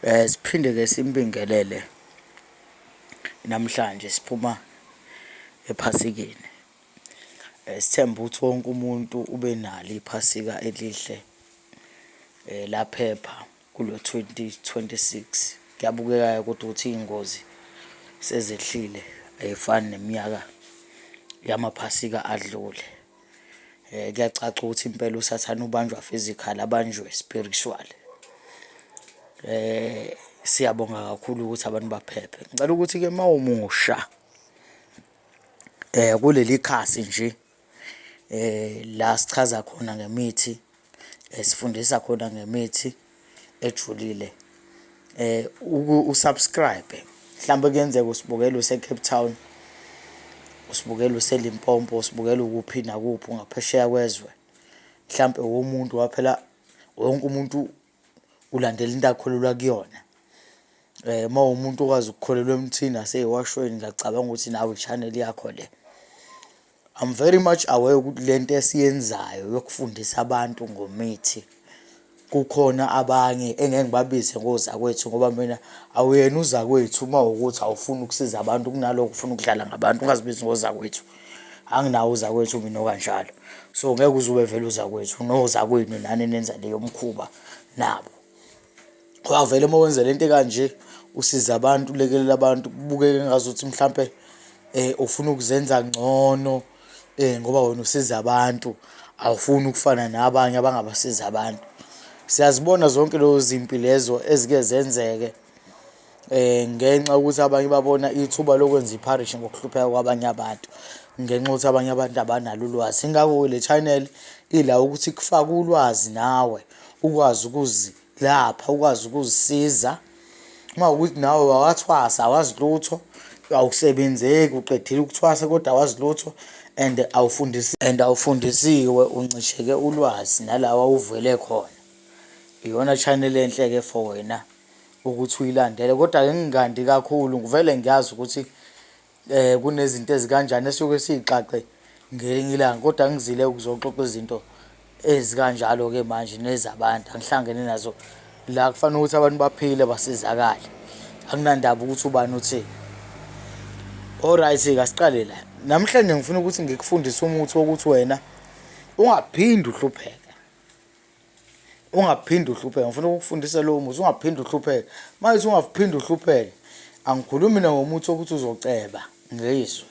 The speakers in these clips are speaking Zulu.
Siphinde-ke simbingelele namhlanje siphuma ePhasikeni. Sithembe ukuthi wonke umuntu ube nalo iPhasika elihle laphepha kulo 2026. Kuyabukeka-ke kodwa ukuthi iy'ngozi sezehlile ayifani neminyaka yamaphasika adlule. Kuyacaca ukuthi impela uSathane ubanjwa physical abanjwe spiritual. Siyabonga kakhulu ukuthi abantu baphephe. Ngicela ukuthi-ke uma umusha kuleli khasi nje la sichaza khona ngemithi, sifundisa khona ngemithi ejulile u-subscribe. Mhlawumbe kuyenzeka usibukela use-Cape Town, usibukela useLimpopo, usibukela ukuphi nakuphi ungaphesheya kwezwe. Mhlampe uwumuntu ngoba phela wonke umuntu ulandela into akholelwa kuyona. Uma uwumuntu okwazi ukukholelwa emthini nasey'washweni ngiyacabanga ukuthi nawe i-channel yakho le. I'm very much aware ukuthi le nto esiyenzayo yokufundisa abantu ngomithi kukhona abanye engeke ngibabize ngozakwethu ngoba mina awuyena uzakwethu uma wukuthi awufuni ukusiza abantu kunalokho ufuna ukudlala ngabantu ungazibizi ngozakwethu. Anginawo uzakwethu mina okanjalo. So ngeke uze ube vele uzakwethu nozakwenu nani nenza leyo mkhuba nabo. Ngoba vele uma wenza lento ekanje usiza abantu ulekelela abantu kubukeka engazuthi mhlampe ufuna ukuzenza ngcono ngoba wena usiza abantu awufuni ukufana nabanye abangabasizi abantu. Siyazibona zonke lezo zimpi lezo ezike zenzeke ngenxa yokuthi abanye babona ithuba lokwenza ipharishi ngokuhlupheka kwabanye abantu ngenxa yokuthi abanye abantu abanalo ulwazi. Yingakho-ke le channel ila ukuthi ikufake ulwazi nawe ukwazi ukuzilapha, ukwazi ukuzisiza. Uma kuwukuthi nawe wawathwasa awazi lutho, awusebenzeki uqedile ukuthwasa kodwa awazi lutho and awufundisi and awufundisiwe uncisheke ulwazi nala wawuvele khona. Iyona channel enhle-ke for wena ukuthi uyilandele kodwa-ke ngingandi kakhulu ngivele ngiyazi ukuthi kunezinto ezikanjani esuke siy'xaxe ngelinye ilanga kodwa ngizile ukuzoxoxa izinto ezikanjalo-ke manje nezabantu angihlangene nazo la kufanele ukuthi abantu baphile basizakale akunandaba ukuthi ubani uthini. Alright-ke asiqale la namhlanje ngifuna ukuthi ngikufundise umuthi wokuthi wena ungaphinde uhlupheke. Ungaphinde uhlupheke, ngifuna ukukufundisa lowo muthi, ungaphinde uhlupheke. Uma ngithi ungaphinde uhlupheke, angikhulumi mina ngomuthi wokuthi uzoceba ngizwe.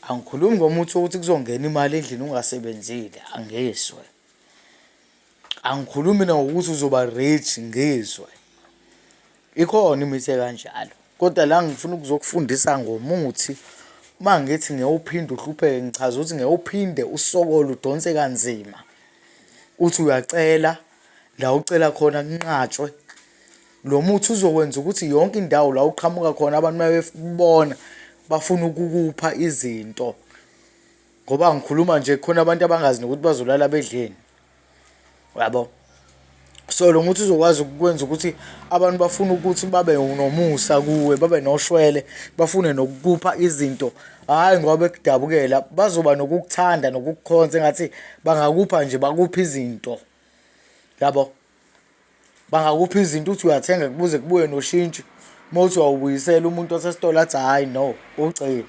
Angikhulumi ngomuthi wokuthi kuzongena imali endlini ungasebenzile, angizwe. Angikhulumi mina ngokuthi uzoba rich ngizwe. Ikhona imithi ekanjalo, kodwa la ngifuna ukuzokufundisa ngomuthi. Uma ngithi ngeke uphinde uhlupheke ngichaza ukuthi ngeke uphinde usokole udonse kanzima. Uthi uyacela la ucela khona kunqatshwe. Lo muthi uzokwenza ukuthi yonke indawo la uqhamuka khona abantu uma bebona bafuna ukukupha izinto. Ngoba ngikhuluma nje kukhona abantu abangazi nokuthi bazolala bedleni. Uyabo? So lo muthi uzokwazi ukwenza ukuthi abantu bafune ukuthi babe nomusa kuwe, babe noshwele, bafune nokukupha izinto, hhayi ngoba bekudabukela, bazoba nokukuthanda nokukukhonza engathi bangakupha nje bakuphe izinto. Yabo? Bangakupha izinto uthi uyathenga kubuze kubuye noshintshi. Uma uthi uyawubuyisela umuntu osesitolo athi hhayi no, ucele.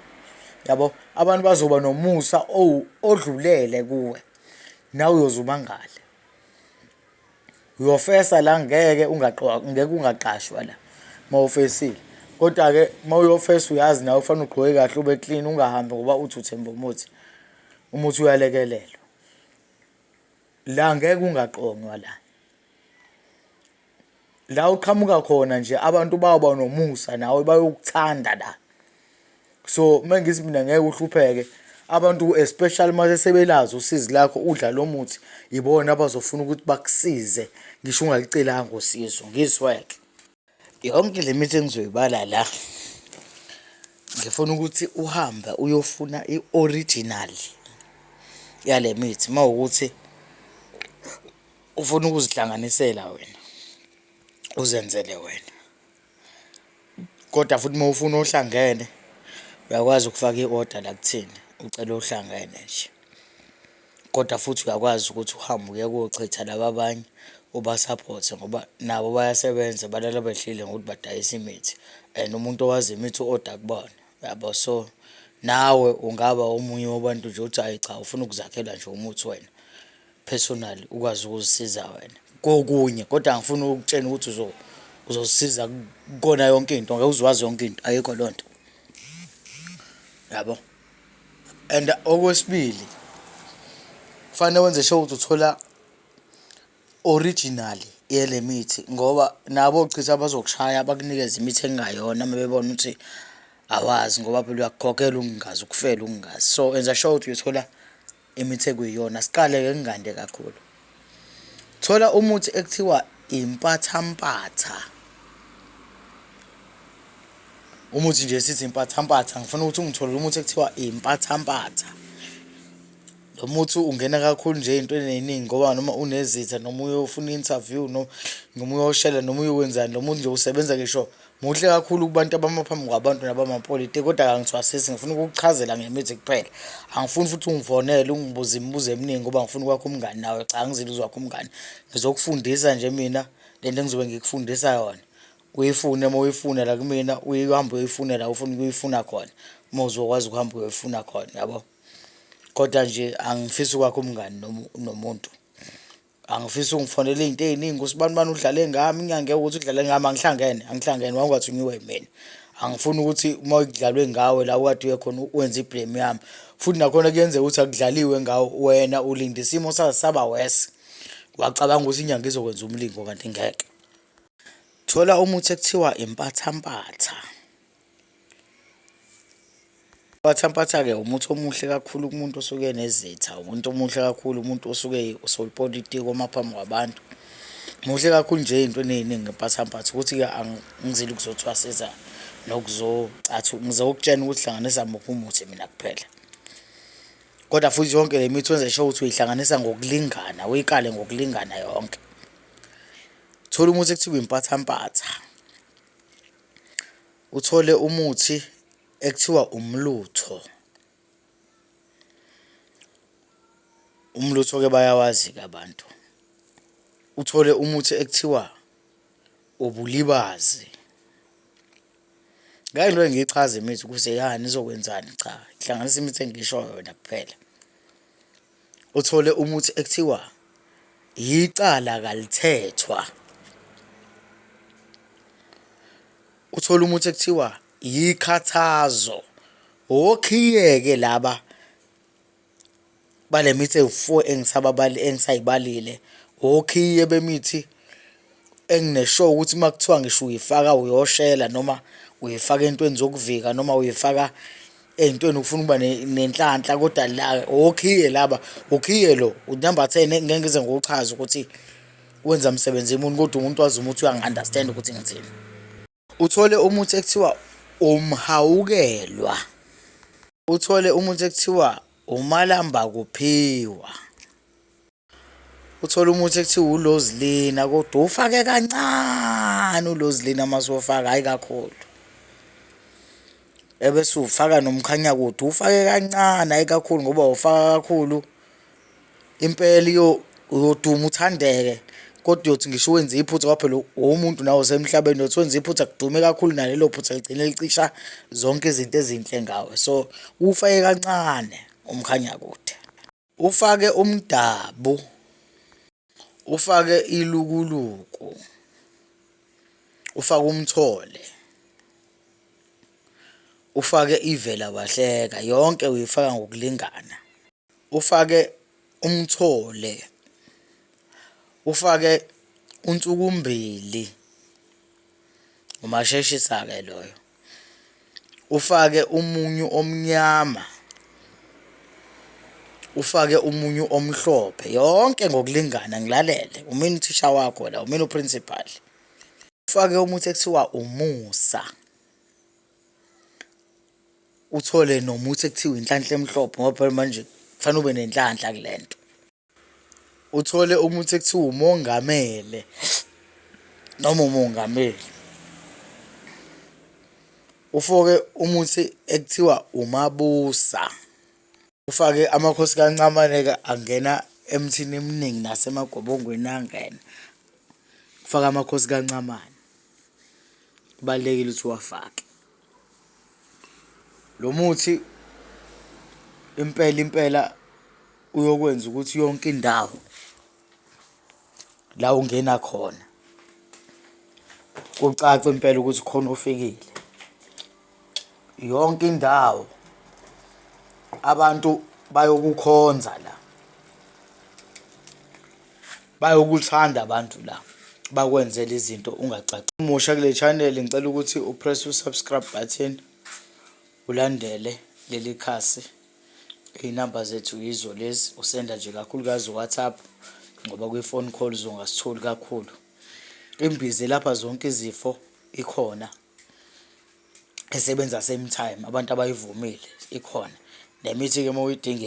Yabo? Abantu bazoba nomusa odlulele kuwe. Nawe uyoze umangale. Uyofesa la ngeke ngeke ungaqashwa la uma ufesile. Kodwa-ke uma uyofesa uyazi nawe kufanele ugqoke kahle ube clean ungahambi ngoba uthi uthemba umuthi. Umuthi uyalekelelwa. La ngeke ungaqonywa la. La uqhamuka khona nje abantu bawuba nomusa nawe bayokuthanda la. So uma ngithi mina ngeke uhlupheke abantu especially uma sebelazi usizi lakho udla lo muthi ibona abazofuna ukuthi bakusize ngisho ungalicelanga usizo ngizweke. Yonke le mithi engizoyibala la ngifuna ukuthi uhambe uyofuna i-original yale mithi uma wukuthi ufuna ukuzihlanganisela wena uzenzele wena. Kodwa futhi uma ufuna ohlangene uyakwazi ukufaka i-order la kuthina ucele ohlangene nje. Kodwa futhi uyakwazi ukuthi uhambe uye kochitha laba abanye Ubasaphothe ngoba nabo bayasebenza balala bedlile ngokuthi badayise imithi and umuntu owazi imithi u-oda kubona, uyabo. So nawe ungaba omunye wabantu nje othi hhayi cha ufuna ukuzakhela nje umuthi wena personally ukwazi ukuzisiza wena kokunye, kodwa angifuni ukukutshena ukuthi uzozisiza kukona yonke into, ngeke uze wazi yonke into, ayikho leyo nto, yabo. And okwesibili, kufanele wenze sure ukuthi uthola original yale mithi ngoba nabo ochitha bazokushaya bakunikeze imithi ekungayona uma bebona ukuthi awazi ngoba phela uyakukhokhela ukungazi ukufela ukungazi. So enza sure ukuthi uyothola imithi ekuyiyona. Siqale-ke ngingande kakhulu. Thola umuthi ekuthiwa impathampatha. Umuthi nje sithi impathampatha, ngifuna ukuthi ungitholele umuthi ekuthiwa impathampatha. Lo muthi ungena kakhulu nje ey'ntweni ey'ningi ngoba noma unezitha noma uyofuna i-interview noma uyoshela noma uyokwenzani lo muthi nje usebenza ngisho muhle kakhulu kubantu abama phambi kwabantu nabamapolitiki kodwa akangithwasisi ngifuna ukukuchazela ngemithi kuphela. Angifuni futhi ungifonele ungibuze imibuzo eminingi ngoba ngifuna ukwakha umngani nawe, cha angizile uzokwakha umngani. Ngizokufundisa nje mina le nto engizobe ngikufundisa yona. Uyifune uma uyifuna la kumina uhambe uyoyifuna la ufuna ukuyifuna khona uma uzokwazi ukuhamba uyoyifuna khona yabo. Kodwa nje angifisi ukwakha umngani nomuntu. Angifisi ungifonele iy'nto ey'ningi usibanibani udlale ngami inyanga ewukuthi udlale ngami angihlangene, angihlangene wawungathunyiwe yimina. Angifuni ukuthi uma kudlalwe ngawe la okade uye khona wenze i-blame yami. Futhi nakhona kuyenzeka ukuthi akudlaliwe ngawe wena ulinde isimo saze saba worse, wacabanga ukuthi inyanga izokwenza umlingo kanti ngeke. Thola umuthi ekuthiwa impathampatha. Impathampatha-ke umuthi omuhle kakhulu kumuntu osuke enezitha, umuntu omuhle kakhulu umuntu osuke usopolitiki oma phambi kwabantu. Muhle kakhulu nje ey'ntweni ey'ningi impathampatha ukuthi-ke angizile ukuzothwasisa ngizokutshena ukuthi hlanganisa muphi umuthi mina kuphela. Kodwa futhi yonke le mithi wenze sure ukuthi uyihlanganisa ngokulingana, uyikale ngokulingana yonke. Thola umuthi ekuthiwa impathampatha. Uthole umuthi ekuthiwa umlutho. Umlutho-ke bayawazi-ke abantu. Uthole umuthi ekuthiwa ubulibazi. Ngeke ngiloke ngiyichaze imithi ukuthi yani izokwenzani, cha hlanganisa imithi engiyishoyo wena kuphela. Uthole umuthi ekuthiwa yicala kalithethwa. Uthole umuthi ekuthiwa yikhathazo. Okhiye-ke laba bale mithi ewu-four engisayibalile, okhiye bemithi engine-sure ukuthi uma kuthiwa ngisho uyifaka uyoshela noma uyifaka ey'ntweni zokuvika noma uyifaka ey'ntweni ufuna ukuba nenhlanhla kodwa la okhiye laba, ukhiye lo unamba ten ngeke ngize ngiwuchaze ukuthi wenza msebenzi muni kodwa umuntu wazi umuthi uyangi-understand ukuthi ngithini. Uthole umuthi ekuthiwa umhawukelwa. Uthole umuthi ekuthiwa umalambakuphiwa. Uthole umuthi ekuthiwa ulozilina kodwa uwufake kancane ulozilina uma usufaka hhayi kakhulu. Ebese ufaka nomkhanyakude uwufake kancane hhayi kakhulu ngoba wawufaka kakhulu impela uyoduma uthandeke kodwa uyothi ngisho wenze iphutha ngoba phela uwumuntu nawe usemhlabeni uyothi wenze iphutha kudume kakhulu nalelo phutha ligcine licisha zonke izinto ezinhle ngawe. So uwufake kancane umkhanyakude. Ufake umdabu, ufake ilukuluku, ufake umthole, ufake ivelabahlela, yonke uyifaka ngokulingana. Ufake umthole, ufake unsukumbili, umasheshisa-ke loyo. Ufake umunyu omnyama, ufake umunyu omhlophe, yonke ngokulingana ngilalele, umina uthisha wakho la, umina u-principal. Ufake umuthi ekuthiwa umusa, uthole nomuthi ekuthiwa inhlanhla emhlophe ngoba phela manje kufanele ube nenhlanhla kule nto. Uthole umuthi ekuthiwa umongamele noma umongameli. Ufoke umuthi ekuthiwa umabusa. Ufake amakhosi kaNcamane-ke angena emthini eminingi nasemagobongweni angena. Faka amakhosi kaNcamane, kubalulekile ukuthi uwafake. Lo muthi impela impela uyokwenza ukuthi yonke indawo la ungena khona kucace impela ukuthi khona ofikile. Yonke indawo abantu bayokukhonza la, bayokuthanda abantu la, bakwenzele izinto ungacaci. Umusha kule channel ngicela ukuthi upress u-subscribe button ulandele leli khasi. Iy'namba zethu yizo lezi, usenda nje kakhulukazi u-WhatsApp ngoba kwi-phone calls ungasitholi kakhulu. Imbiza elapha zonke izifo ikhona esebenza same time, abantu abayivumile ikhona. Nemithi-ke uma uyidinga.